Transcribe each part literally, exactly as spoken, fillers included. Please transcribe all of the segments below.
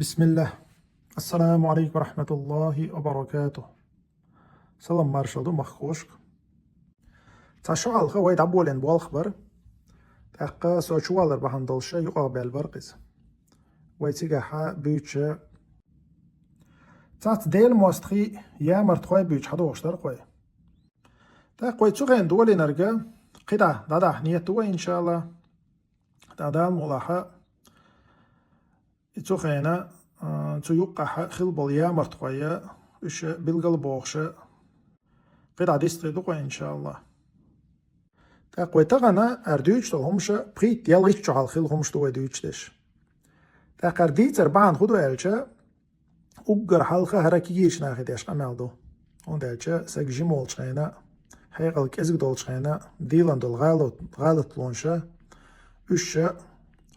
Бисмиллах. Ассаламу алейкум ва рахматуллахи ва баракатух. Салам маршал ду махкошка. Цхьа шо хьалха вай дӀаболен болх бар. ТӀаккха со чувалар бахьан долуша юкъагӀбаьл бар къиза. Вай цигахьа буьйча цац Дела мостхий ямарт хой буьйча хьадохуш дар кхой. ТӀаккха вай цу хен долинарга кхидӀа дӀадахьа нет ду вай, иншалла. ТӀаккха Дала мукълахьа, и цу хена, а, цу юккъахьа хила болу ямартхойя, уьш билгал бохуша, кхидӀа дистхир ду кхой, иншалла. ТӀаккха вай тахана ара дуьйцуш долу хӀумаша пхийтта-ялхитта чохьал хила хӀумаш ду вай дуьйцуш деш. ТӀаккха ара дийцар бахьана хӀун ду аьлча, уггар хьалха хӀара кигийчу нахе деш къамел ду. ХӀунда аьлча саг жима волчу хена, хьекъал кӀезиг долчу хена, дийлан долу гӀалат, гӀалатлонша, уьш ша,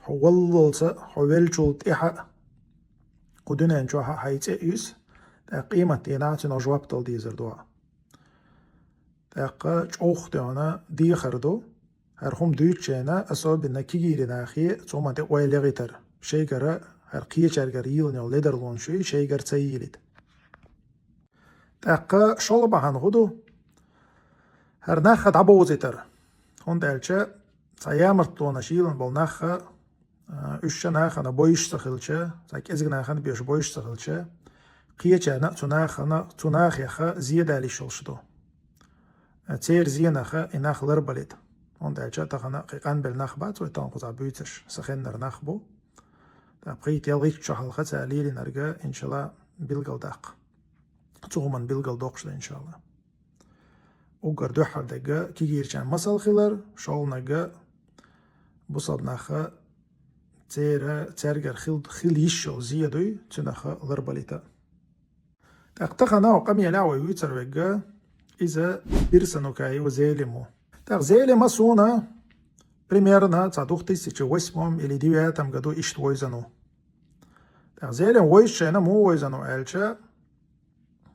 хьо валлалца, хьо веллачул тӀаьхьа, кху дуьнен чохьа хьайн цӀе а юьсу, тӀаккха къемат дийнахь цуьнах жоп дала дезар ду хьан. ТӀаккха чӀогӀа тӀехула дехар ду, хӀара хӀума дуьйцучу хена, особенно кигийри нахе, цу хӀуманна тӀе ойла яхийтар. Шайгара, хӀара кхечаьргара йийлина йолу ледарлонаш шайгара ца йийлита. ТӀаккха шолгӀа бахьана хӀун ду? ХӀара нахха дӀабовзийтар. ХӀунда аьлча цхьа ямартлонаш йийлина болу нахха, а, уьш ша нахана бойуш ца хилча, цхьа кӀезиг нахана беш бойуш ца хилча, кхечарна а цу нахана, цу нахеха зе дала йиш йолуш ду. Церан зенаха и нах ларбалийта. ХӀунда аьлча тахана кхин къанбелла нах бац вай тахана кхузахь буьйцуш, сан хеннара нах бу. ТӀаккха пхийтта-ялхитта чохь хьалха цара лелийнарг, иншалла, билгалдаккха. Цу хӀуманна билгалдоккхуш ду, иншалла. Уггар дуьххьара дерг кигийрачарна масал хилар, шолгӀаниг бусалба наха церан, цаьргара хила, хила йиш йолу зе дуй, цуьнах ларбалийта. ТӀаккха тахана хӀокху къамелехь вай вуьйцур верг, иза Бирсанукаев Зелим ву. ТӀаккха Зелима суна примерно цхьа двух тысячи восьмом или девятом году иштта вевзина ву. ТӀаккха Зелим вевзачу хенахь муха вевзина ву аьлча,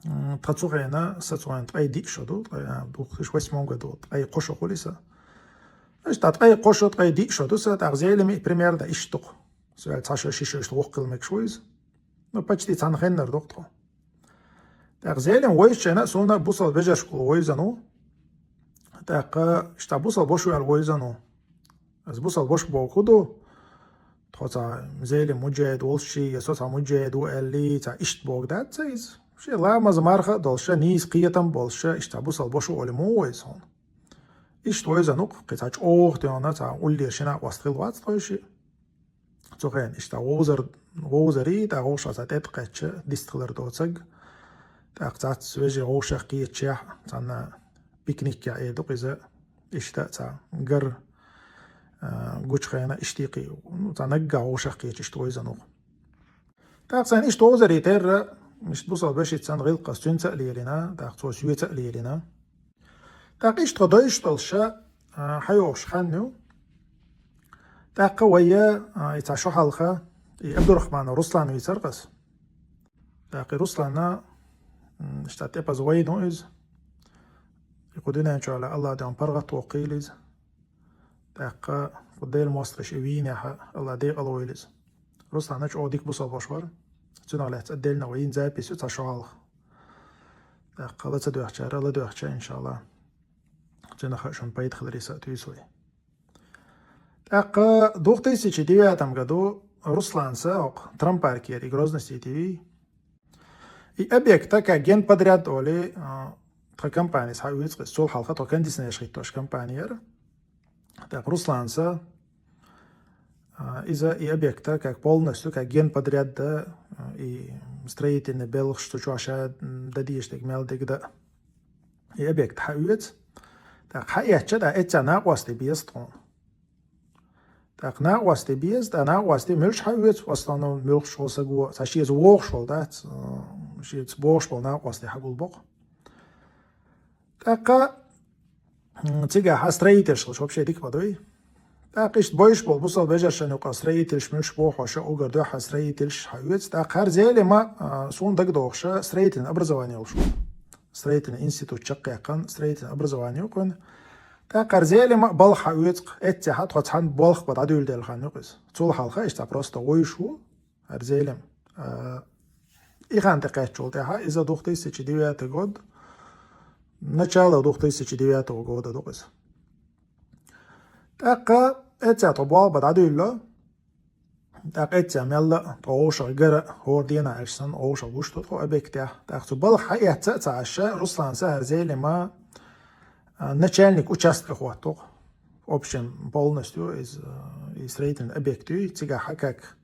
м, тхан цу хенахь, сан цу хенахь ткъе диъ шо ду, ткъе, а, двух тысячи восьмом году, ткъе кхо шо хуьлу сан. Иштта ткъе кхо шо, ткъе диъ шо ду сан, тӀаккха Зелима и примерно иштта ду-кх. Сан ваьлла цхьа шо, ши шо иштта воккха хила мегаш ву иза. Ну, почти цхьана хеннара ду-кх тхо. ТӀаккха Зелим вевзачу хенахь суна бусалба вежаршкахула вевзина ву. ТӀаккха иштта бусалба ваша ваьлла вевзина ву. Аса бусалба ваша бохург хӀун ду? Тхо цхьа Зелим муджахид волчу я со цхьа муджахид ву аьлла, цхьа иштта бохург дац-кх иза. Шен ламаз, марха а долуш, нийса кхетам а болуш, иштта цхьа бусалба ваша олий муха вевза хьуна? Иштта вевзина ву-кх, кхин цхьа чӀогӀа тӀехула цхьа уллера шина а къоста хилла вац тхойшиъ. Цу хенахь иштта вовзар, вовзарий, тӀаккха вовшах цхьа тӀе а кхаьчча, дистхилар доцург. ТӀаккха цхьацца вежарий вовшах кхетачехь, цхьанна пикникехь эр ду-кх иза, иштта цхьа гар, а, гучу хенахь иштта кхин, ну, цхьа наггахь вовшах кхетча иштта вевзина ву-кх. ТӀаккха царна иштта вовзарий терра, иштта бусалба вешица гӀиллакхаш цуьнца а лелийна, тӀаккха цо соьца а лелийна. ТӀаккха иштта тхо дойуш долуш, а, хьайогӀуш хан ю. ТӀаккха вай, а, и цхьа шо хьалха, и Абдурахманов Руслан вийцар-кх ас. ТӀаккха и Руслана, м, иштта тӀепаза вайна ву иза. И кху дуьнен чохь Аллах ден паргӀат воккхийла иза. ТӀаккха кху Делан мостагӀаша и вийнехь, Аллах декъала войла иза. Руслан чӀогӀа дика бусалба ваша вара. Цуьнах лаьцна отдельно вай йина запись ю цхьа шо хьалха. ТӀаккха ла ца доьхучара ла доьхча, иншалла. Цуьнах а шуна пайда хиларе са а туьйсу вай. ТӀаккха двух тысячи девятом году Русланца хӀокху трампаркера и Грозный-Сити вий. И объекта как генподряд олий, а, тхан компанис хьаоьцу-кх иза, цул хьалха тхо кондиционерш хӀиттош компани яра. ТӀаккха Русланца, а, иза и объекта как полностью, как генподряд дан, а, и строительный белхаш цу чохь ша дан дезаш дерг мел дерг дан. И объект хьаоьцу. ТӀаккха хьаэцча, тӀаккха эццехь накъостий беза тхуна. ТӀаккха накъостий беза, тӀаккха накъостий муьлш хьаоьцу, в основном муьлххачу саго, цхьа шеца вогӀуш волу дац, а, шеца богӀуш болу накъостий хьагулбо-кх. ТӀаккха, м, цигахь строительш хилча вообще дика ма дуй. ТӀаккха иштта бойуш болу бусалба вежаршна юкъа строительш муьлш бохуша, уггар дуьххьара строительш хьаоьцу. ТӀаккха хӀара Зелима, а, суна дагадогӀуша строительный образование йолуш ву. Строительный институт чекхъяьккхина, строительный образование ю кхуьнан. ТӀаккха хӀара Зелима а балха хьаоьцу-кх, эццехь тхо цхьана болх бан дӀадуьйладелла хан ю-кх иза. Цул хьалха иштта просто вуьйш ву хӀара Зелим. А, и хан тӀекхаьччул тӀаьхьа, иза две тысячи девятый год, начало две тысячи девятого года ду иза. ТӀаккха эццехь тхо болх бан дӀадуьйло, тӀаккха эццехь мелла а тхо вовшах гара, хӀора дийнахь аьлча санна, вовшах гуш ду тхо объектехь. ТӀаккха цу балха хьаэцна а ца Ӏаш, Руслана хӀара Зелима, а, начальник участка хӀоттаво. Общем, полностью иза, а, и строительный объект ю, цигахь хьа как,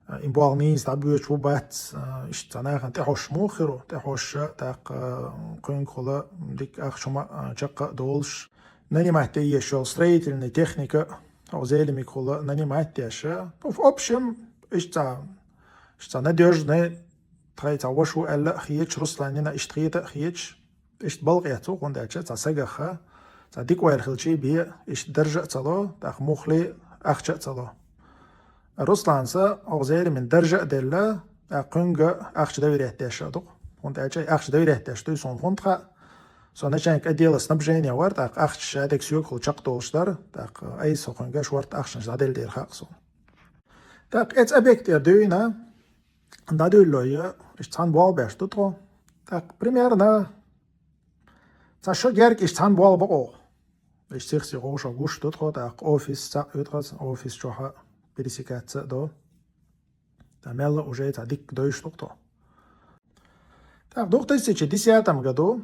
а, и болх нийса дӀабоьдуш ву бац, а, иштта цхьа нахана тӀехьожуш муха хир ву, тӀехьожуш, тӀаккха, а, кхуьнгахула дика ахча хӀума, а, чаккха а долуш, нанимать де езаш йолу строительный техника, хӀо Зелимигахула нанимать деш. Ну, в общем, иштта цхьа, иштта цхьа надёжный, тхайн цхьа ваша ву аьлла а хеташ, Русланна иштта хета а хеташ, иштта балха эцна ву, хӀунда аьлча цхьа сагах, цхьа дика ойла хилча бен, иштта даржа а ца ло, тӀаккха муххале а ахча а ца ло. Руслана хӀокху Зелимина даржа а делла, тӀаккха кхуьнга ахча доверять деш а ду-кх. ХӀунда аьлча и ахча доверять деш дуй суна хӀунда хаьа? Со начальник отдела снабжения вара, тӀаккха ахча шадерг соьгахула чекхдолуш дара, тӀаккха айса со кхуьнга шортта ахчанаш дӀаделла дела хаьа суна. ТӀаккха эцу объект тӀера дуьйна, дӀадуьйло, иштта цхьаьна болх беш ду тхо. ТӀаккха примерно цхьа шо герга иштта цхьаьна болх бо оха. Иштта сих-сиха вовшах гуш ду тхо, тӀаккха офис цхьаъ ю тхан, офис чохь а пересекаться а до. ТӀаккха мелла а уже цхьа дикка девзаш ду-кх тхо. ТӀаккха две тысячи десятом году,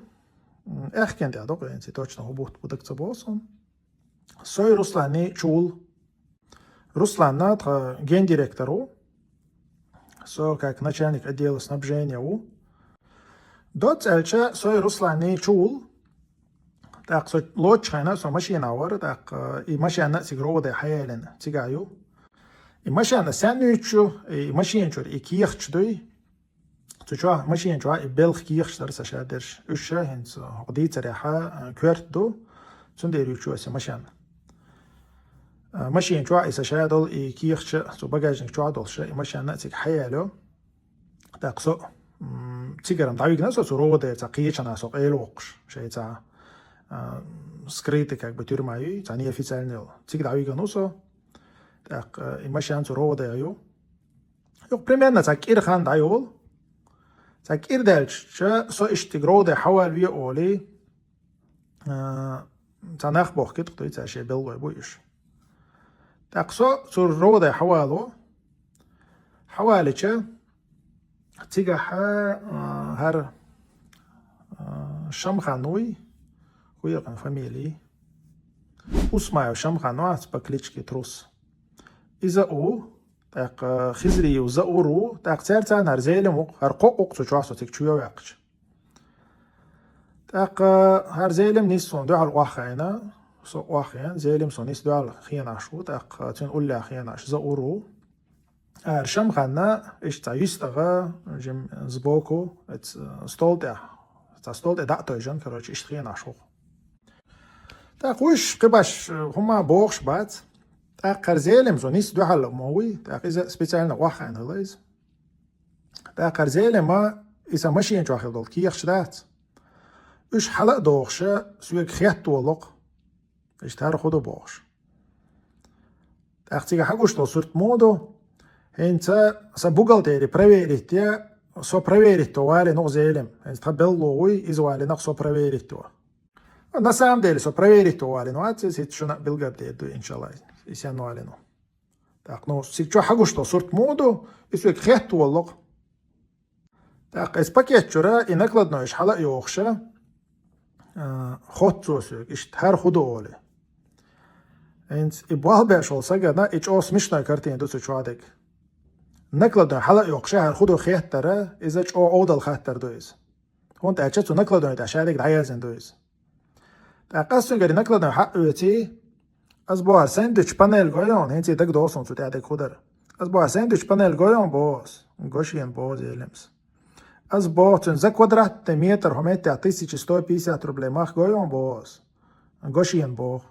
м, аьхкенна тӀехь ду-кх, хӀинца точно хӀун бутт бу дага ца боху суна. Сой, Русланний чу ву. Руслан тхан гендиректор ву. Со как начальник отдела снабжения ву. Доцца аьлча, сой, Русланний чу ву. ТӀаккха со лоцучу хенахь со машенахь вара, тӀаккха и машенна а цига РОВД хьаялийна, цигахь ю. И машенна сенна юьйцуш ю, и машена чуьра и кехаташ дуй. Цу чохь, машена чохь и белхан кехаташ дара сан ша дерш. Уьш ша хӀинца хӀокху дийцарехь, а, коьрта ду, цундела юьйцуш ю аса машенна. А, машена чохь и сан ша долу и кехаташ цу багажник чохь долуш, и машенна а цига хьаялайо. ТӀаккха со, м, цигара-м дӀавигна со цу РОВД-ера, цхьа кхечанхьа со къайлавоккхуш, шайн цхьа, а, скрытый, как бы, тюрьма ю, цхьа неофициальный йолу. Цига дӀавигна ву со. ТӀаккха, а, и машен цу РОВД-ера ю. Юха примерно цхьа кӀира хан дӀайолу. Цхьа кӀира даьлча, со иштта цига РОВД хьавалаве олий, а, цхьа нах бохкуьйту-кх дуй, цхьа шен белхалой бу уьш. ТӀаккха со цу РОВД хьавало. Хьавалича, цигахь, а, хӀара, а, Шамхан вуй, хӀун ю кхуьнан фамилия? Усмаев Шамхан вац по кличке Трус. Иза а ву, тӀаккха Хизриев Заур ву, тӀаккха цаьрца цхьаьна хӀара Зелим ву-кх, хӀара кхоъ ву-кх цу чохь со цига чу йо ваьккхича. ТӀаккха хӀара Зелим нисса суна дуьхьал охьахиъна, со охьахиъна, Зелим суна нисса дуьхьал хенаш ву, тӀаккха цуьнан уллехь хенаш Заур ву. ХӀара Шамханна иштта цхьа йистагӀа, жим сбоку, эц, стол тӀехь, цхьа стол тӀе дӀа а тойжина, короче, иштта хенаш ву-кх. ТӀаккха уьш кхин баш хӀума бохуш бац. ТӀаккха хӀара Зелим со нисса дуьхьал ма вуй, тӀаккха иза специально охьахиъна хилла иза. ТӀаккха хӀара Зелима и сан машена чохь хилла долу кехаташ дац. Уьш хьала а дохуша, соьга хетта волу-кх. Иштта хӀара хӀун ду бохуш. ТӀаккха цига хьагуш долу сурт муха ду? ХӀинца сан бухгалтери проверить е, со проверить до валийна ву-кх Зелим. ХӀинца тхан белхало вуй, иза валийна-кх со проверить до. На самом деле, со проверить до валийна вац, иза хӀинца шуна а билггал дер ду, иншалла, и сенна валийна ву. ТӀаккха, ну, цига чохь хьагуш долу сурт муха ду? И соьга хетта волу-кх. ТӀаккха иза пакет чуьра и накладнойш хьала а йохуша, а, хотту цо соьга, иштта хӀара хӀун ду олий. ХӀинца и болх беш волу сагана и чӀогӀа смешной картина ду цу чохь дерг. Накладной хьала а йоккхуша хӀара хӀун ду хеттара, иза чӀогӀа Ӏовдал хаттар ду иза. ХӀунда аьлча цу накладной тӀехь шадерг дӀаяздина ду иза. ТӀаккха ас цуьнгара накладной хьаоьций, ас боху: «ХӀара сэндвич панель гой хьуна?» ХӀинца дагадогӀу суна цу тӀехь дерг хӀун дара. Ас боху: «ХӀара сэндвич панель гой хьуна?» боху ас. «Го шена», боху Зелимс. Ас боху цуьнга: «За квадратный метр хӀокху меттехь тысяча сто пятьдесят рублей мах гой хьуна?» боху ас. «Го шена», боху.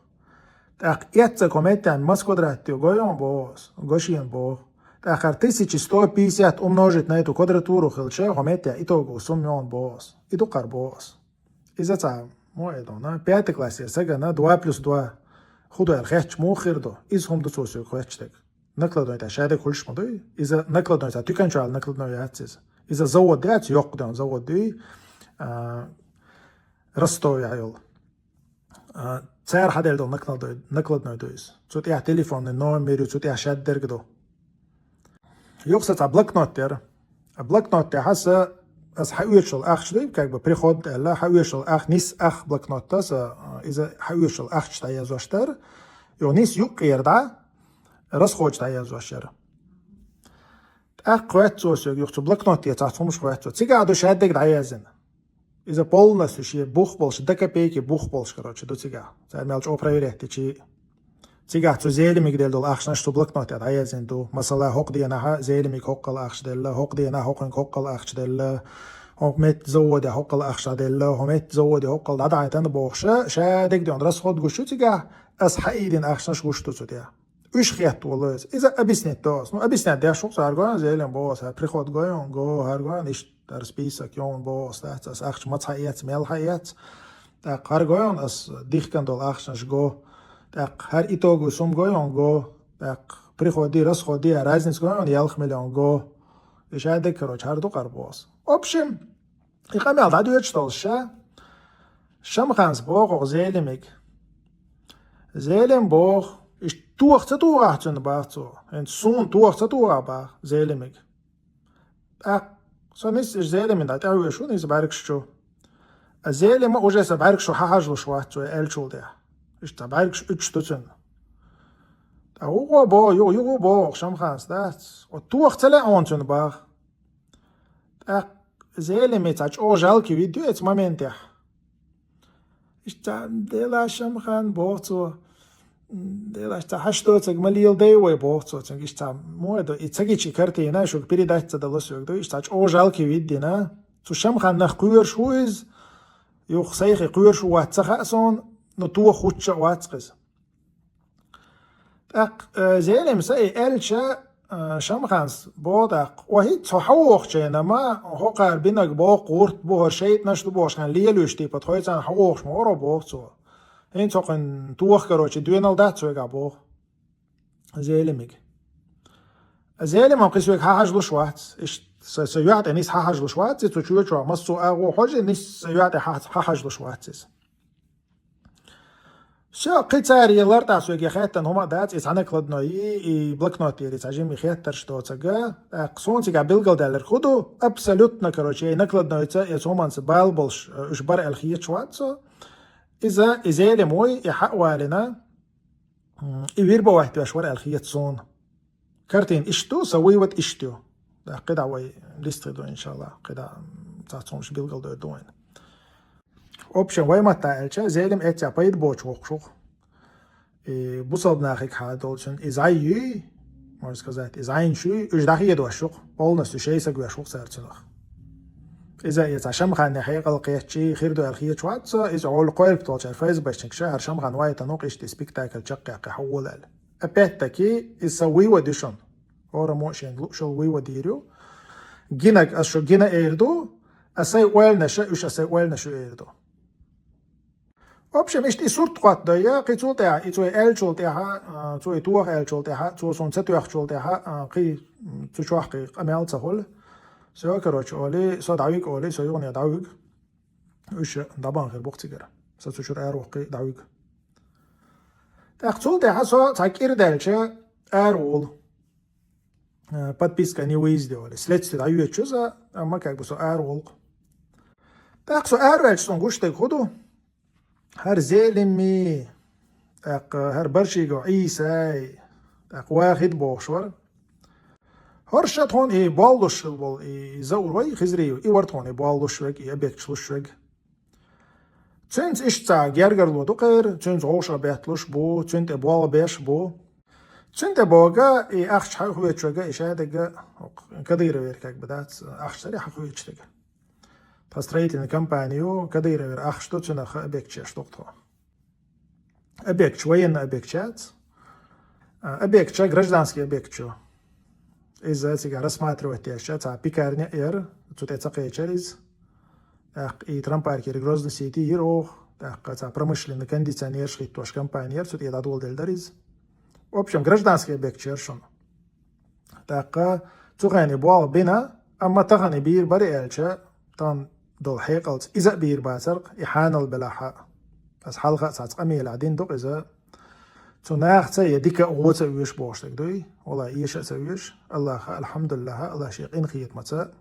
«ТӀаккха эццаг хӀокху меттехь маса квадрат ю гой хьуна?» боху ас. «Го шена», боху. «ТӀаккха хӀара тысяча сто пятьдесят умножить на эту квадратуру хилча, хӀокху меттехь итогово сумма ю хьуна», боху ас. И ду-кх хӀара, боху ас. Иза цхьа, мо эр ду хьуна, пятый классера сагана два плюс два хӀун ду аьлла хетташ муха хир ду? Иза хӀума ду цо соьга хоьттуш дерг. Накладной тӀехь шадерг хуьлуш ма дуй. Иза накладной, цхьа туькан чу йолу накладной яц иза. Иза завод яц, йоккха ден завод дуй. А, Ростовехь йолу. А, цара хьаделла долу накладной, накладной ду иза. Цу тӀехь телефонный номер ю, цу тӀехь шадерг ду. Юха сан цхьа блокнот яра. А блокнот тӀехь аса, аса хьаоьцуш йолу ахча дуй, как бы приход аьлла, хьаоьцуш йолу ах-, нис ах блокнот аса, а, иза хьаоьцуш йолу ахча дӀаязъеш дара. Юха нис юккъера дӀа, расходаш дӀаязъеш яра. ТӀаккха хоьтту цо соьга, юха цу блокнот тӀе цхьацца хӀумаш хоьтту цо. Цигахь ду шадерг дӀаяздина. Иза полностью шен бух болуш, до копейки бух болуш, короче, ду цигахь. Цара мел чӀогӀа проверять дичи. Цигахь цу Зелимига делла долу ахчанаш цу блокноте дӀаяздина ду. Масала, хӀокху денахь Зелимига хӀокхул ахча делла, хӀокху денахь хӀокхуьнга хӀокхул ахча делла, хӀокху метта заводе хӀокхул ахча делла, хӀокху метта заводе хӀокхул дӀадаьхьна бохуш, шадерг ден расход гуш ю цигахь, аса хьаийдина ахчанаш гуш ду цу тӀе. Уьш хетта волу иза. Иза объяснить до аса. Ну, объяснять деш ву цара, гой хьуна, Зелим, боху аса, приход гой хьуна, го, хӀара гой хьуна, иштта хӀара список йогӀун, боху аса, дац аса ахча маца хьаэц, мел хьаэц. ТӀаккха хӀара гой хьуна, аса дихкан долу ахчанаш го. ТӀаккха хӀара итоговый сумма гой хьуна, го. ТӀаккха приходи, расходи, разница гой хьуна, ялх миллион го. И шадерг, короче, хӀара ду кхара боху аса. В общем, и къамел дӀадоьдуш долуш ша, Шамханс боху оха Зелимига. Зелим боху, иштта тоха ца тухахь цунна баха цо. ХӀинца суна тоха ца тухахь баха Зелимига. ТӀаккха со нисса иштта Зелимин дӀа тӀаьхьавоьшу, нисса бӀаьргаш чу. А Зелима уже сан бӀаьргаш чу хьахьажалуш вац цо аьллачул тӀаьхьа. Иштта бӀаьргаш уьдуш ду цунна. ТӀаккха юха боху, юха, юха боху Шамханс, дац. Оцу тоха ца лаьа хьуна цунна баха. ТӀаккха Зелиме цхьа чӀогӀа жалке вид ю эцу моментехь. Иштта, Делахь, Шамхан, боху цо, Делахь, цхьа хьашт доцург ма леладай вай, боху цо цуьнга. Иштта, мо ду, и ца гича и картина, шуьга передать ца дало соьга ду, иштта чӀогӀа жалке вид дина. Цу Шамханах кхоьруш ву иза, юха сайх кхоьруш ву вац ца хаьа суна, но тоха хӀуттуш а вац-кх иза. ТӀаккха, э, Зелим сан и аьлча, э, Шамханс боху тӀаккха: «О, хӀинца хьо хьан вохучайна ма, хӀокхара бинарг боху, гӀурт бу, хӀара шайтӀанаш ду бохуш, хьан лелуьйш типа, тхойцарна хьо вохуш ма вара боху цо. ХӀинца хӀокхуьнан тоха, короче, доьналла дац вайгахь», боху Зелимига. Зелимам кхин соьга хьахьажалуш вац. Иштта сан, сан юьхь тӀе нисса хьахьажалуш вац, и цу чоьчохь массо а агӀо хьожий, нисса сан юьхь тӀе хьа-, хьахьажалуш вац иза. Всё, кхин цара елла тӀаккха соьга хаьттина хӀума а дац, и цхьа накладной, и, и блокнот яра, и цхьа жимма хеттарш доцург. ТӀаккха суна цигахь билгалдаьлларг хӀун ду, абсолютно, короче, и накладнойца, и цу хӀуманца бала болуш, э, уьш бара аьлла хеташ вац со. Иза, и Зелим вуй, и хьа а валийна, м, и вербовать веш вара аьлла хета суна. Картина иштта ду, сан вывод иштта ю. ТӀаккха кхидӀа вай дистхир ду, иншалла, кхидӀа, м, цхьацца хӀумнаш билгалдойр ду вайна. В общем, вай маттахь аьлча, Зелим эццехь пайда боцуш воккхуш ву-кх. И бусалба нахе хьадолчун и зӀай юй, можно сказать, и зӀайнаш юй, уьш дӀахедош ю-кх, полностью шайсаг веш ву-кх цара цунах. Иза и цхьа Шамхане хьекъал кхетчий, хир ду аьлла хеташ вац со, иза гӀолла кхойрап толчара ФСБшникаша хӀара Шамхан вайтанву-кх, иштта и спектакль чекхъяккхий хьан волу аьлла. Опять-таки, иза сан вывод ю шуна. ХӀораммо а шен луъушал вывод йийр ю. Гинарг ас шу гина эр ду, а сайн ойланаш а, уьш а сайн ойланаш ю эр ду. В общем, иштта и сурт хӀоттадой, кхин цул тӀаьхьа, и цо и аьллачул тӀаьхьа, а, цо и тоха аьллачул тӀаьхьа, цо суна ца тоьхначул тӀаьхьа, а, кхин, м, цу чохь кхин къамел ца хуьлу. Всё, короче, олий, со дӀавига олий, со юхане дӀавига. Уьш дӀабахна хир бу-кх цигара. Со цу чуьра араваккхий, дӀавига. ТӀаккха цул тӀаьхьа со цхьа кӀира даьлча араволу. Э, подписка о невыезде олий. Следствие дӀайоьдуш ю сан, амма как бы со араволу-кх. ТӀаккха со араваьлча суна гуш дерг хӀун ду? ХӀара Зелими, тӀаккха хӀара Баршигов Ӏийсай, тӀаккха Вахид бохуш вара. ХӀорш а тхуна и боллуш хилла болу и Заур вай, Хизриев, и вара тхуна и боллуш верг, и объекташ луш верг. Цуьнца иштта цхьа гергарло ду кхеран, цуьнца вовшахбетталуш бу, цуьнан тӀе болх беш бу. Цуьнан тӀе боху и ахча хьахоьцуш верг, и шадерг, хӀокху Кадыровера как бы дац, ахча цара хьахоьцуш дерг. Тхан строительный компани ю, Кадыровера ахча ду, цуьнан объекташ еш ду-кх тхо. Объекташ, военный объекташ яц. А, объекташ, гражданский объекташ ю. Иза цигахь рассматривать деш, цхьа пекарня а яра, цу тӀе ца кхечара иза. ТӀаккха и трампаркери Грозный Сити йира оха, тӀаккха цхьа промышленный кондиционераш хӀиттош компани яра, цу тӀе дӀадоладелла дара иза. В общем, гражданский объекташ яра шуна. ТӀаккха цу хенахь болх бина, амма тахана бийр бара аьлча, тахана долу хьекъалца иза а бийр бацара-кх, и хьанал белахь а. Аса хьалха а цхьацца къамелехь дина ду-кх иза. Цу нахаца я дика а, вон а ца оьшу бохуш дерг дуй, валлахӀи, эша а ца оьшу, Аллаха, алхьамдулиллахӀ, Аллах шен къинхетамца,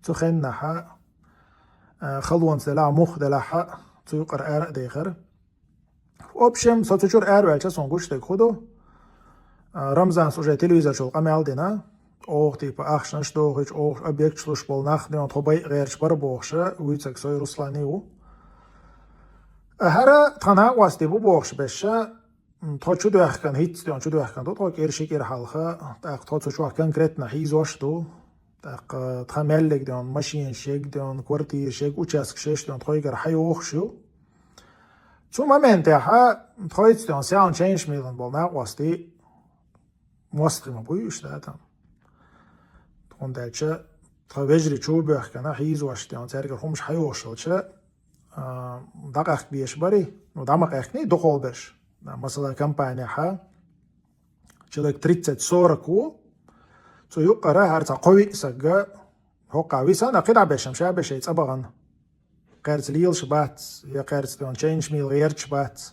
цу хенахь а, халонца делахь а, муха делахь а, цу юкъара ара а дехара. В общем, со цу чуьра араваьлча, суна гуш дерг хӀун ду? А, Рамзанс уже телевизор чул къамел дина. Оха, типа, ахчанаш дохуьйтуш, оха объекташ луш болу нах, ден тхо байъа гӀерташ бара бохуша, вуьйцург со а, Руслан а ву. А хӀара тхан накъостий бу бохуш берш, м, тхо чудоьхкина, хӀинца ден чудоьхкина ду тхо кӀира, ши кӀира хьалха, тӀаккха тхо цу чохь конкретно хьийзош а ду. ТӀаккха тхан меллиг ден, машенаш ерг ден, квартираш ерг, участкаш ерш ден, тхойгара хьайохуш ю. Цу моментехь тхоьца ден селхана чейнаш мийлан болу накъостий мостагӀий ма буй уьш, да, там. ХӀунда аьлча тхан вежарий чу боьхкина, хьийзош ден, цаьргара хӀумаш хьайохуш хилча, а, дӀакъаьхка дезаш барий, ну, дӀа ма къаьхкиний, дукхахберш. Масала, компанехь человек тридцать-сорок ву, цу юкъара хӀара цхьа кхо-виъ саг, хӀокхахь висина, кхидӀа бешам ша бешай цӀа бахана. Кхерца лелаш бац, я кхерца ден чейнаш мийла гӀерташ бац.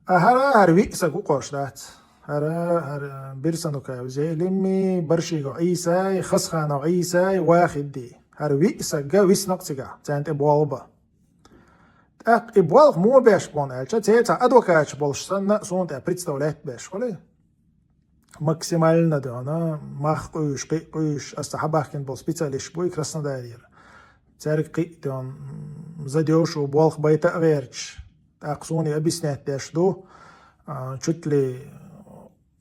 А хӀара, хӀара виъ саг ву, кхоьруш дац. ХӀара, хӀара Бирсанукаев Зелими, Баршигов Ӏийсай, Хасханов Ӏийсай, Вахидди. ХӀара виъ саг висна-кх цигахь, царна тӀе болх бан. ТӀаккха и болх муха беш бу аьлча, церан цхьа адвокаташ болуш санна, суна тӀе представлять беш хуьлий. Максимально ден, мах къуьйсуш, кхин а къуьйсуш, аса хьабаьхкина болу специалисташ буй Краснодарера. Цаьрга кхин а ден, задешево болх байта а гӀерташ. ТӀаккха суна и объяснять деш ду, а, чуть ли,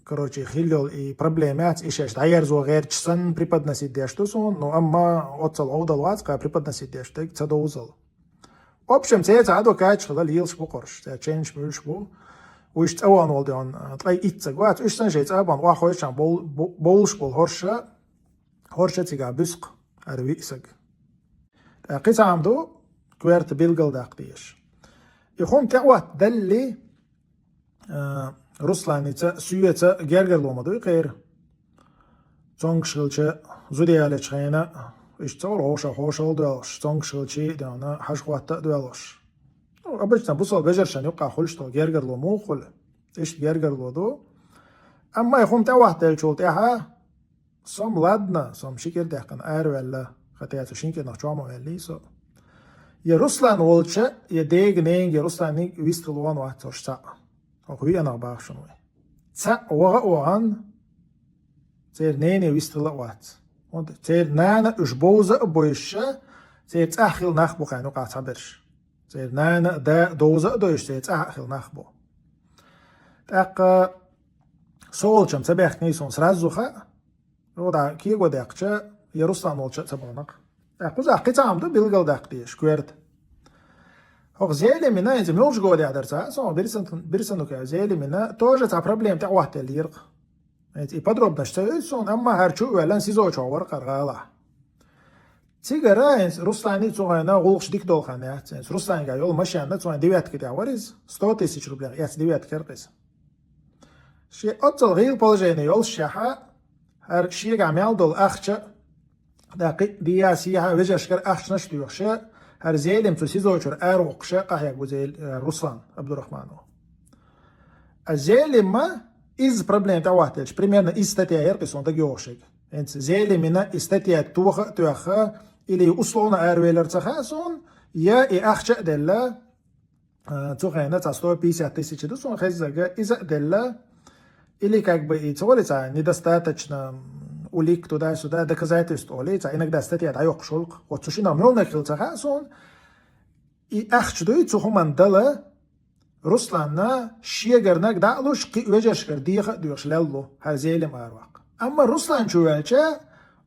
короче, хилла йолу и проблема яц, и шаьш дӀаерзо гӀерташ санна преподносить деш ду суна, ну, амма оццул гӀовдал вац-кх преподносить деш дерг, ца довзал. В общем, церан цхьа адвокаташ хилла, лелаш бу кхоьруш, церан чейнаш муьйлуш бу. Уьш цӀа вахана волу ден, ткъе итт саг вац, уьш санна шайн цӀа а бахана, охьахуьйсучохь бов-, бо-, бовлуш болу хӀорш, хӀорш цигахь буьсу-кх, хӀара виъ саг. ТӀаккха кхин цхьа хӀума ду, коьрта билгалдаккха дезаш. И хӀума тӀехӀоттадале, а, Русланица, соьца гергарло ма дуй кхеран. Цомгуш хилча, зуда ялечу хенахь, иштта цӀа вара хьошалгӀа доьлхуш, цомгуш хилча а ден, хьажа хӀотта а доьлхуш. Ну, обычно бусалба вежаршна юккъехь хуьлуш долу гергарло муха хуьлу? Иштта гергарло ду. Амма и хӀума тӀехӀоттаделлачул тӀаьхьа, со-м ладно, со-м ши кӀира даьккхина араваьлла, хӀета цу шина кӀирнах чохь ма ваьллий со. Я Руслан волча, я дега, ненга, я Русланиг вистхила вахана вац хӀорш цхьаъ. ХӀокху виъанах бахаш ву вай. Цхьаъ ваха а вахана, церан нене вистхила а вац. ХӀунда церан нана уьш бовза а бовзуш, церан цӀахь хилла нах бу кхарна юкъахь цхьаберш. Церан нана а, да а довза а довзуш, церан цӀахь а хилла нах бу. ТӀаккха со волчу-м ца баьхкиний суна сразу хаьа, юха дӀа кего даьккхича, я Руслан волча а ца бахана-кх. ТӀаккха кхузахь кхин цхьа хӀума ду билгалдаккха дезаш, коьрта. ХӀокху Зелимина, хӀинца муьлхачу годехь дара ца хаьа суна, Бирсан-, Бирсанукаев Зелимина тоже цхьа проблема тӀехӀоттаделла яра-кх. ХӀинца и подробносташ ца хуьйцу суна, амма хӀара чу а ваьлла, СИЗО чохь вара-кх хӀара гӀалахь. Цигара хӀинца Русланна цу хенахь гӀуллакхаш дика долу хан яц. ХӀинца Руслангахь йолу машенна цу хенахь девяткаш тӀехь вара иза, сто тысяч рублех эцна девятка яра-кх иза. Шен оццул гӀийла положение йолушехь, хӀара шегахь мел долу ахча, даккхий, дехьа-сехьа вежаршкара ахчанаш а доьхуш, хӀара Зелим цу СИЗО чуьра аравоккхуш къахьегна ву Зел-, э, Руслан Абдурахманов. А Зелима изза проблема тӀехӀоттаделча, примерно изза статья яра-кх и суна дагайогӀуш ерг. ХӀинца Зелимина и статья тоха а тоьхна, или условно аравелира ца хаьа суна, я и ахча а делла, а, цу хенахь цхьа сто пятьдесят тысяч ду суна хеззарг, иза а делла, или как бы и ца олий цхьа недостаточно, м, улик туда-сюда, доказательств олий, цхьа иногда статья дӀайоккхуш хуьлу-кх. Вот цу шиннах муьлханиг хилла ца хаьа суна, и ахча дуй цу хӀуманна дала, Русланна шегарниг дӀа а луш, кхин а вежаршкара деха а доьхуш лелла ву хӀара Зелим араваккха. Амма Руслан чу ваьлча,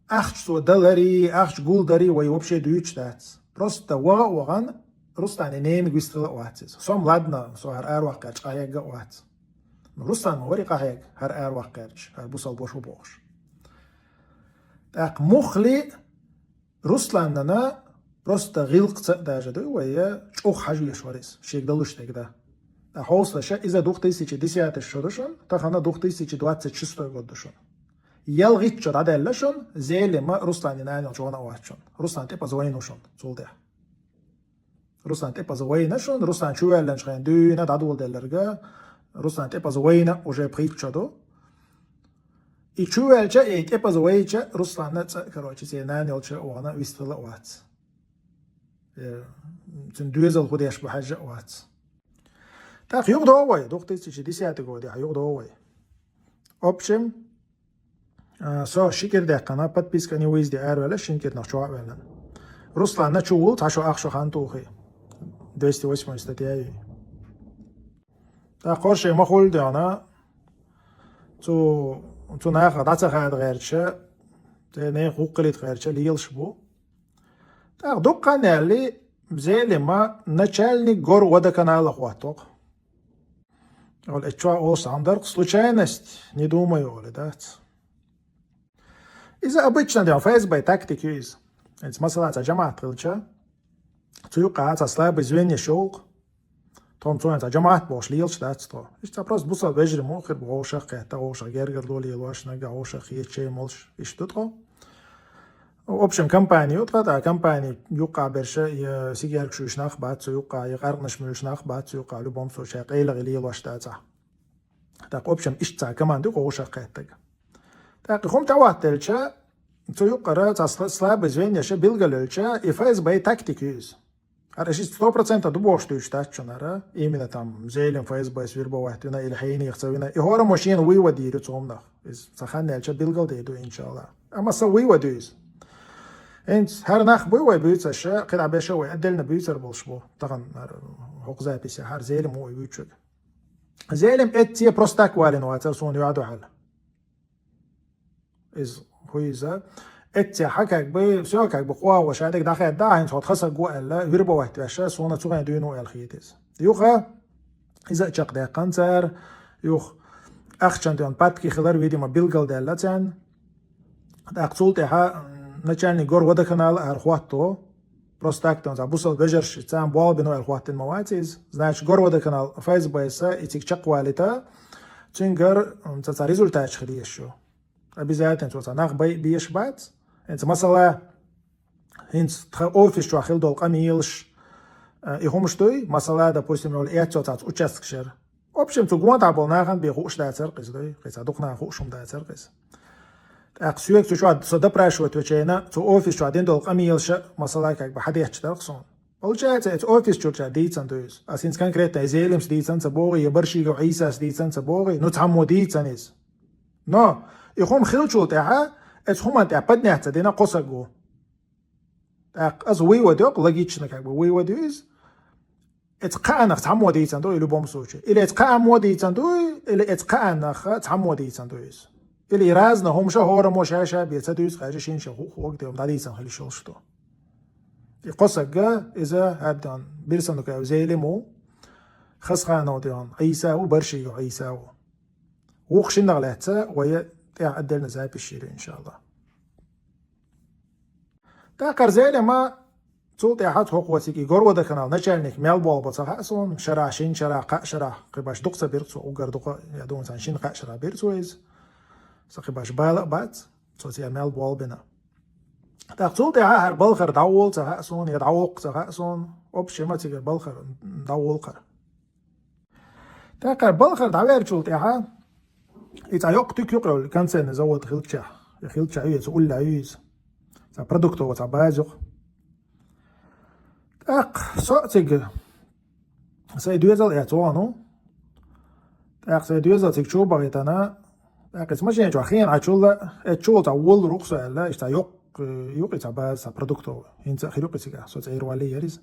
ахча цо даларий, ахча гулдарий вай вообще дуьйцуш дац. Просто ваха а вахана, Русланан ненаг вистхила а вац иза. Со-м ладно, со хӀара араваккха гӀерташ къахьегна а вац. Руслан ма варий къахьегна, хӀара араваккха гӀерташ, хӀара бусалба ваша ву бохуш. ТӀаккха муххале Русланна просто гӀиллакхца а даже дуй вай, чӀогӀа хьажа везаш вара иза, шега далуш дерг дан. Ткъа хьовсалаш, иза две тысячи десятый шо ду шуна, тахана две тысячи двадцать шестой год ду шуна. ялхитта шо дӀадаьлла шун, Зелима Русланна нана йолча вахана а вац шун. Руслан тӀепаза вайна шун, цул тӀехьа. Руслан тӀепаза вайна шун, Руслан чувоьллинчу хенахь дуьйна дӀадоладелларг, Руслан тӀепаза вайна уже пхийтта шо ду. И чувоьлча, и тӀепаза вайча, Русланна цӀа, короче, цӀе нана йолча вахана вистхила а вац. Э, цуьнан доьзал хӀун деш бу хьаьжжа а вац. ТӀаккха юха догӀу вай, две тысячи десятый годехь юха догӀу вай. Общем, а, со ши кӀира даьккхина, подписка о невыезде араваьлла, шина кӀирнах чохь а ваьлла. Русланна чу вул, цхьа шо ах шо хан тухий. Двести восьмой статья ю. ТӀаккха хӀорш ма хуьлда йона, цу, цу нахах дӀа ца хада гӀерташ, церан нехан гӀуллакх хилийта гӀерташ лелаш бу. ТӀаккха дуккха хан яьлча, Зелима начальник горводоканала хӀоттаво-кх. Ола, эццахь олуш цхьа хӀума дара-кх, случайность, не думаю, олий, дац. Иза обычно ден ФСБ тактика ю иза. ХӀинца масала цхьа жамаӀат хилча, цу юккъехь цхьа слабый звеньяш йолу-кх. Тхо-м цо хьайн цхьа жамаӀат бохуш лелаш дац тхо. Иштта цхьа просто бусалба вежарий муха хир бу, вовшах а кхетта, вовшах гергара ло лелош, нагахь вовшах хеташ чай молуш, иштта ду тхо. Общем, компания ю тхан, тхан компания юккъехь берш, я сигаьркаш юьйш нах бац цу юккъехь, я къаркъанаш муьйлуш нах бац цу юккъехь, любом случае, къайлагӀа лелош дац ахь. ТӀаккха, общем, иштта цхьа команда ю вовшах кхеттаг. ТӀаккха и хӀума тӀехӀоттаелча, цу юккъера цхьа сла-, слабый звеньяш билгалъелча, и ФСБ тактика ю иза. ХӀара аш иза сто процентов ду бохуш дуьйцуш дац шуна хӀара, именно там Зелим ФСБ-с вербовать вина или хьенех ца вина. И хӀора машина вывод йийр ю цу хӀуманах. Иза цхьа хан яьлча билгалдийр ду, иншалла. Амма сан вывод ю иза. ХӀинца хӀара нах буй вай буьйцуш, кхидӀа беша вай отдельно буьйцур болуш бу. Тахана хӀара хӀокху записе хӀара Зелим ву вуьйцург. Зелим эцце просто так валийна вацара суна юьхь дуьхьал. Иза хӀу иза. Эццехь как бы, всё, как бы къохо ша дерг дӀахаьдда, хӀинца хьо тхан саг ву аьлла, вербовать веш, суна цу хенахь дуьйна ву аьлла хета иза. Юха, иза а чекхдаьккхина цара, юха ахчан тӀе йолу падки хилар, видимо, билгалдаьлла царна. ТӀаккха цул тӀаьхьа, м, начальник горводоканала хӀара хӀотто, просто так, цхьа бусалба вежарш, царна болх бина аьлла хӀоттийна ма вац иза. Значит, горводоканал ФСБ-с и цига чекхвалийта, цуьнгара, м, цхьа, цхьа результаташ хила езаш ю. Обязательно цо цхьа нах бай-, беш бац. ХӀинца масала, хӀинца тхан офис чохь хила долу къамелаш, а, и хӀумаш дуй, масала, допустим, йолу эццо цхьацца участкаш яра. В общем, цу гонахь болу нахана бен хууш дацара-кх иза дуй, кхин цхьа дукха наха хууш хӀума дацара-кх иза. ТӀаккха соьга цу чохь со допрашивать вечийна, цу офис чохь дина долу къамелаша, масала, как бы хьадетташ дара-кх суна. Получается, эцу офис чуьрчара дийцина ду иза. Ас хӀинца конкретно и Зелимс дийцина ца богӀий, я Баршигов Ӏийсас дийцина ца богӀий, ну, цхьаммо дийцина иза. Но и хӀума хилчул тӀаьхьа, эцу хӀуманна тӀехь поднять ца дина кхо саг ву. ТӀаккха аса вывод йо-кх, логично, как бы, вывод ю иза. Эцу кхаанах цхьаммо дийцина ду и любом случае. Или эцу кхааммо дийцина ду, или эцу кхаанах цхьаммо дийцина ду иза. Или и разный хӀумаша хӀораммо ша-ша бен ца дуьйцу, кхача шина шен ху-, ху-, хӀума дӀадийцина хила йиш йолуш ду. И кхо саг, иза хӀаддан Бирсанукаев Зелим ву, Хасханов ден Ӏийса ву, Баршигов Ӏийса ву. Вукху шиннах лаьцна вай тӀехь отдельно запись йийр ю, иншалла. ТӀаккха Зелима цул тӀаьхьа хӀокхо цига и горводоканал начальник мел болх бо ца хаьа суна, шарахь, шина шарахь, кхаа шарахь, кхин баш дукха ца бира цо, уггар дукха, я думаю, цхьана шина-кхаа шарахь бира цо иза. Сан кхин баш бала а бац, цо цигахь мел болх бина. ТӀаккха цул тӀаьхьа хӀара балхара дӀаволу ца хаьа суна, я дӀавоккху ца хаьа суна, общем, цигара балхара дӀаволу хӀара. ТӀаккха балхара дӀаваьллачул тӀаьхьа и цхьа йоккха туька юкъа йолу концерный завод хилчахь, и хилчахь ю, цу уллехь ю иза. Цхьа продуктовый цхьа база юкъа. ТӀаккха со а цига сайн доьзал эцна вахана ву. ТӀаккха сайн доьзал цига чу бахийтина, тӀаккха иза машен чохь хенахь Ӏачулла, эцчул цхьа воллур ву-кх со аьлла, иштта цхьа йоккха юкъа и цхьа база, цхьа продуктовый. ХӀинца а хир ю-кх цигахь, со цӀера валлий яра иза.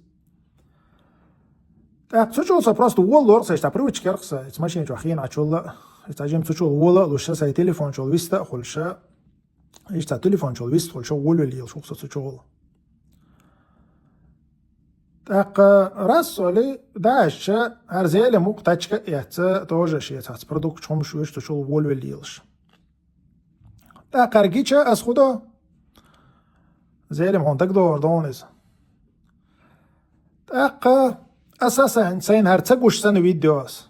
ТӀаккха цу чул со просто воллур-кх, сан иштта привычка яра-кх сан, иза машен чохь хенахь Ӏачулла, иза жима цу чул вола а луш, сан телефон чул виста а хуьлуш, иштта телефон чул виста хуьлуш, волавелла лелаш ву-кх со цу чул. ТӀаккха раз олий, дӀа аьлча, хӀара Зелим ву-кх тачка а эцна, тоже шен цхьацца продукт хӀумаш вуьйш цу чул волавелла лелаш. ТӀаккха хӀара гича ас хӀун до? Зелим, хьуна дагадогӀур ду хьуна иза. ТӀаккха аса сайн, сайна хӀара ца гуш санна видео ас.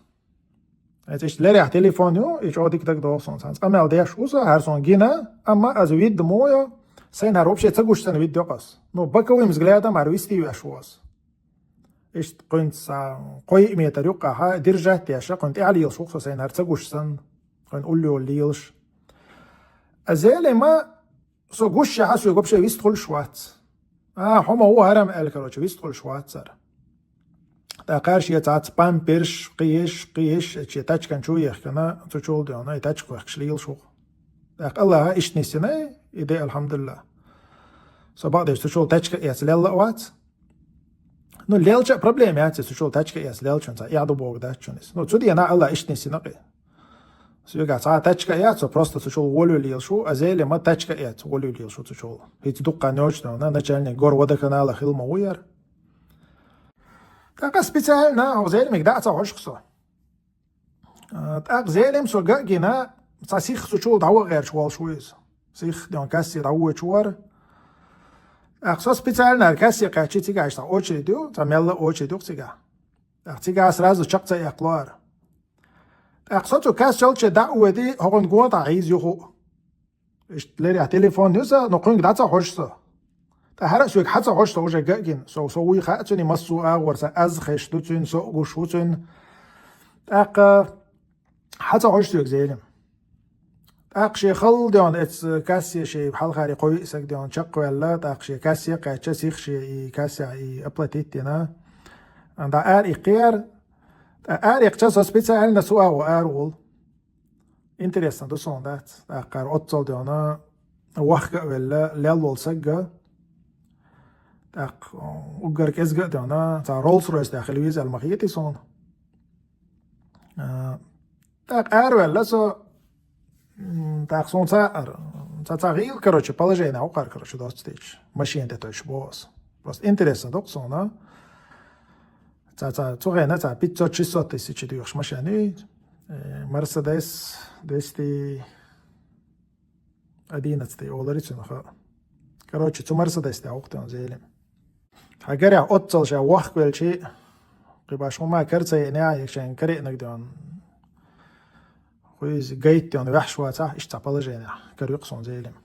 Эцаш лерехь телефон ю, и чӀогӀа дика дагадогӀу суна. Цхьацца къамел деш ву со, хӀара суна гина, амма аз вид мо йо, сайна хӀара вообще ца гуш санна вид йо-кх аз. Ну, боковым взглядом хӀара висте веш ву аз. Иштта кхуьнца кхо-йиъ метр юккъехьа держать деш, кхуьнан тӀехьа лелаш ву-кх со, сайна хӀара ца гуш санна, кхуьнан улло лелаш. А Зелима со гуш яхьа соьга вообще вист хуьлуш вац. А, хьо ма ву хӀара-м аьлла, короче, вист хуьлуш вац цара. ТӀаккха шен цхьацца памперш, кхиеш, кхиеш, шен тачкан чу ехкана, цу чул дена, и тачка вехкаш лелаш ву-кх. ТӀаккха Аллаха иштта нисйина, и де, алхьамдулиллахӀ. Со бакъдеш цу чул тачка а эца лелла а вац. Ну, лелча а проблема яц, цу чул тачка а эца лелчун, цхьа эхь ду бохург дац чун иза. Ну, цу дена Аллаха иштта нисйина-кх и. Соьгахь цхьа а тачка а яц, со просто цу чул волавелла лелаш ву, а Зелима тачка а эца волавелла лелаш ву цу чул. ХӀинца дуккха ночь дена, начальник горводоканала хилла ма ву яра. ТӀаккха специально хӀокху Зелимига дӀа а ца хьожуш-кх со. А, тӀаккха Зелим со ган а гина, цхьа сиха цу чул дӀаваха гӀерташ волуш ву иза. Сиха дена кассе дӀавоьдуш вара. ТӀаккха со специально кассе кхаьччи, цигахь цхьа очередь ю, цхьа мелла а очередь ю-кх цигахь. ТӀаккха цигахь сразу чекх ца эккхало хӀара. ТӀаккха со цу кассачу дӀа а воьдий, хӀокхуьнан гонахьа хьийза юха а. Иштта лерехь телефон ю сан, но кхуьнга дӀа ца хьожуш со. ТӀаккха хӀара а соьга хьа ца хьожуш со уже ган а гина. Со, со вуй хаьа цуьнан, массо а агӀор сан, аз хезаш ду цуьнан, со а гуш ву цуьнан. ТӀаккха хьа ца хьожуш соьга Зелим. ТӀаккха шен хала дена эцу кассе шен хьалхара кхо-йиъ саг дена чекхваьлла, тӀаккха шен кассе а кхаьчча, сиха шен и кассехь и оплатить дина. ДӀа ара иккхи яра. ТӀаккха ара иккхича со специально цу агӀор ара волу. Интересно ду суна, дац? ТӀаккха хӀара оццул дена вахка а велла, лелла волу саг а. ТӀаккха уггар кӀезга а дена, цхьа Rolls-Royce тӀехь хила веза аьлла ма хетий суна. А, тӀаккха араваьлла со, м, тӀаккха суна цхьа ара, цхьа, цхьа гӀийла, короче, положение ву-кх хӀара, короче, доцца дийцича. Машина тӀе тойуш боху аса. Просто интересно ду-кх суна. Цхьа, цхьа, цу хенахь цхьа пятьсот-шестьсот тысяч доьхуш машина ю, э, Mercedes двести одиннадцать олура цунах. Короче, цу Мерседес тӀехь ву-кх дена Зелим. Хьан гарехь оццул ша вахка велча, кхин баш хӀума кара ца еанехь, я шайн караънаг дена. Хьуьйза гайта дена ваьхьаш вацахь, иштта цхьа положенехь кара ю-кх суна Зелим.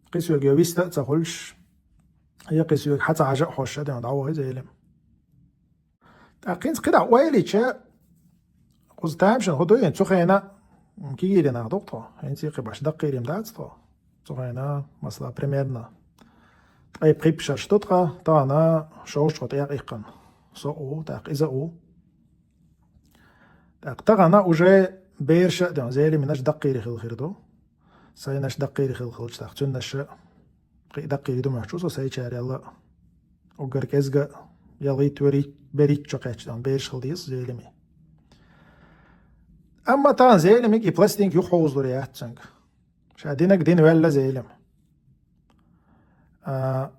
Кхин соьга я виста а ца хуьлуш, я кхин соьга хьа ца хьажа а хьожуш дена дӀавахара Зелим. ТӀаккха хӀинца кхидӀа ойла йича, кхуза тамашийна хӀун ду, хӀинца цу хенахь кегийрхой нах ду-кх тхо. ХӀинца кхин баш даккхийрхой дац тхо. Цу хенахь, масала, примерно, ткъе пхи шарш ду тхан, тахана шовзткъа тӀе а иккхина. Со а ву, тӀаккха иза а ву. ТӀаккха тахана уже бераш а дена, Зелиминаш даккхийрхой хилла хир ду. Сайнаш даккхийрхой хилла хилча, тӀаккха цуьннаш а кхин даккхийрхой ду моьттуш ву со, сайчарел а уггар кӀезга а, ялхитта, берхӀитта, берхӀитта шо кхаьчна дена бераш хила деза Зелимин. Амма тахана Зелимига и пластинка юхахьовзалур яц цуьнга. Ша динарг дина ваьлла Зелим. А,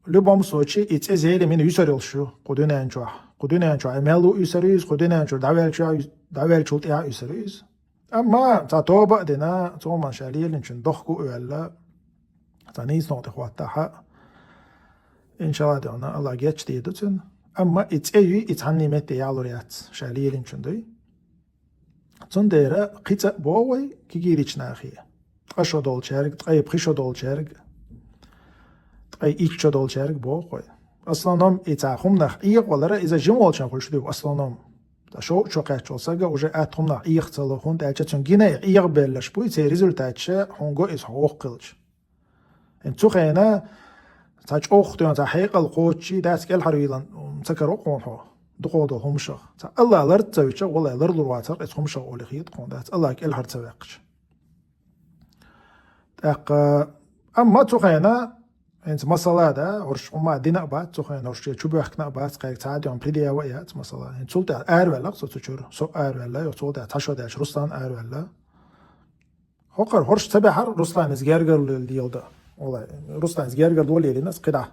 в любом случае, и цӀе Зелимин юьсур йолуш ю кху дуьнен чохь. Кху дуьнен чохь и мел ву юьсур ю иза, кху дуьнен чуьра дӀаваьллачохь, дӀаваьллачул тӀаьхьа а юьсур ю иза. Амма цхьа тоба а дина, цу хӀуманна ша лелийначун дохко а ваьлла, цхьа нийсонах тӀе хӀоттахь а, иншалла дена, Аллах гечдийр ду цуьнан. Амма и цӀе юй, и цхьанний метте ялур яц, ша лелийначун дуй. Цундела кхин цкъа а боху вай кегийрхойчу нахе, ткъа шо долчаьрга, ткъе пхи шо долчаьрга, ткъе итт шо долчаьрга боху вай. В основном и цхьа хӀуманах Ӏехавалар, иза жима волчунна хуьлуш ду в основном. Ткъа шовзткъа шо кхаьчначу стага уже атта хӀуманах Ӏеха ца ло, хӀунда аьлча цуьнан гина и Ӏехабевлларш буй, церан результаташ хьуна го иза хьо воккха хилча. ХӀинца цу хенахь цхьа чӀогӀа дена, цхьа хьекъал кхочуш дац кӀелхьарвийлан ца каро хьуна хьо дукхах долу хӀуманашах. Цхьа Аллах лар ца вича, валлай, ларлур вацара-кх иза хӀуманашах олий хета хьуна дац, Аллах кӀелхьара ца ваьккхича. ТӀаккха, амма цу хенахь, хӀинца масала, да, хӀорш хӀума дина а бац, цу хенахь хӀорш чу боьхкина а бац, кхайга цхьа а дена предъява а яц, масала. ХӀинца цул тӀаьхьа араваьлла-кх со цу чуьра, со а араваьлла, юха цул тӀаьхьа цхьа шо даьлча Руслан а араваьлла. ХӀокхара хӀорш ца баьхьара, Руслан иза гергарло леладо. Валлай, Руслан иза гергарло лелийна аса кхидӀа.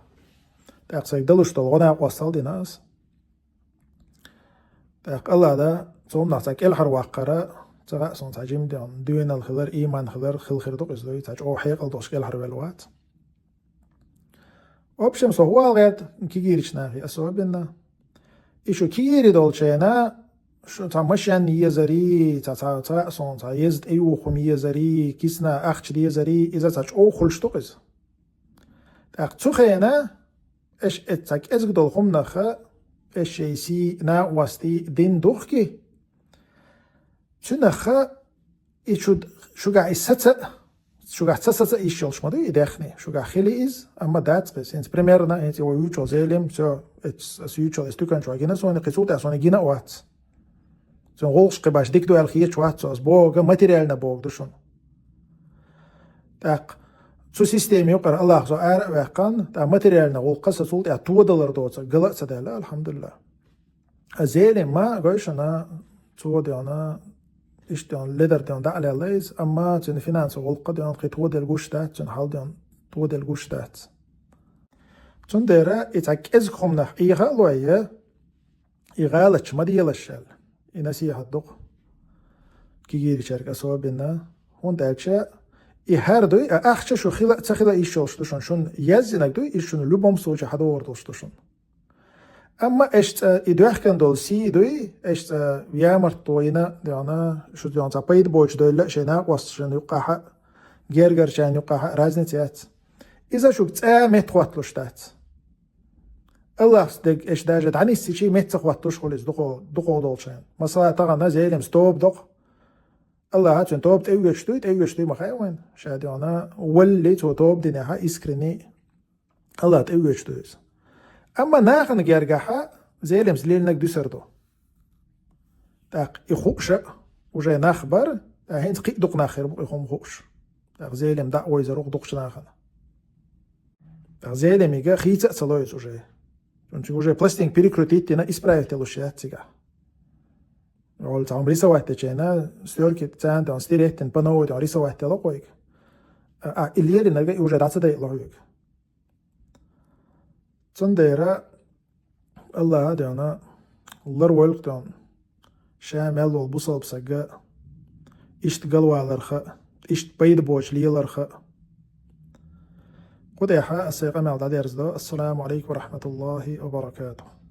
ТӀаккха сайга далуш долу гӀо-накъосталла дина аса. ТӀаккха Аллах да, цу хӀуманах цхьа кӀелхьарваккхара, ца хаьа суна, цхьа жима дена доьналла хилар, ийман хилар, хила хир ду-кх иза дуй, цхьа чӀогӀа хьекъал долуш кӀелхьарвелла вац. В общем, со хӀун ала гӀерта кегийрхойчу нахе особенно. И шу кегийрхой долчу хенахь, шу цхьа машен езари, цхьа, цхьа, цхьа, сон, цхьа еза тӀеюхум езари, кисна ахча дезари, иза цхьа чӀоу хуьлуш ду иза. ТӀаккха цу хенахь эш эццахь кӀезиг долу хӀуманах эш шайн сий накъостий дин духки, цуьнах и шу, шугахь и саца, шугахь ца саца йиш йолуш ма ду и даьхни, шугахь хили иза, амма дац кхин. ХӀинца примерно, хӀинца и вай юьйчул Зелим, всё, эц-, ас юьйчул эс туькан чохь гина суна, кхин цул тӀаьхьа суна гина а вац. Цуьнан гӀуллакхаш кхин баш дика ду аьлла хеташ вац со, ас бохург материально бохург ду шуна. ТӀаккха цу системин юкъара Аллахьа со ара а ваьккхина, тӀаккха материально гӀуллакхаш сан цул тӀаьхьа тодалар доцург гала а ца даьлла, алхьамдулиллахӀ. А Зелим ма гой шуна, цо дена, иштта дена, ледар дена дӀа а лелла иза, амма цуьнан финансовый гӀуллакх дена кхин тоделла гуш дац, цуьнан хьал дена тоделла гуш дац. Цундела и цхьа кӀезиг хӀуманах Ӏеха а лой, и гӀалаташ ма делаш аьлла, и насихьат ду-кх кегийрачаьрга особенно, хӀунда аьлча и хӀара дуй, а ахча шу хила а ца хила йиш йолуш ду шуна, шуна яздинарг дуй, иза шуна любом случае хьадогӀур долуш ду шуна. Амма эш цкъа и доьхкина долу сий дуй, эш цкъа ямартло йина а дена, шу дена цхьа пайда боцуш девлла а шайн накъосташна юккъехь а, гергарчарна юккъехь а разница яц. Иза шуьга цкъа а метта хӀотталуш дац. Аллахьа дерг эш даже дӀанисдичи метта ца хӀотталуш хуьлу иза дукхо-, дукхо долчу хенахь. Масала, тахана Зелимс тоба до-кх. Аллахьа цуьнан тоба тӀеоьцуш дуй, тӀеоьцуш дуй ма хаьа вайна. Ша дена валли цо тоба динехь а искренне. Аллахьа тӀеоьцуш ду иза. Амма нахана гергахь а Зелимс леллинарг дуьсур ду. ТӀаккха и хууш а уже нах бара, ткъа хӀинца кхин а дукха нах хир бу и хӀума хууш. ТӀаккха Зелим дӀа а вевзар ву-кх дукхачу нахана. ТӀаккха Зелимига хийца а ца ло иза уже. Цуьнан цига уже пластинка перекрутить дина, исправить делуш яц цигахь. Ола цхьа хӀума рисовать дечу хенахь, стёрки царна тӀе стереть дина, по новой тӀе рисовать дело-кх вайга. А, а, и леллинарг а и уже дӀа ца дайъало хьоьга. Цундела Аллахьа дена ларвойла-кх дена ша мел волу бусалба саг иштта галваларх а, иштта пайда боцуш леларх а. Кху тӀехь ас сайн къамел дӀадерзадо. Ассаламу Ӏалайкум ва рахьматуллахӀи ва баракатухӀ.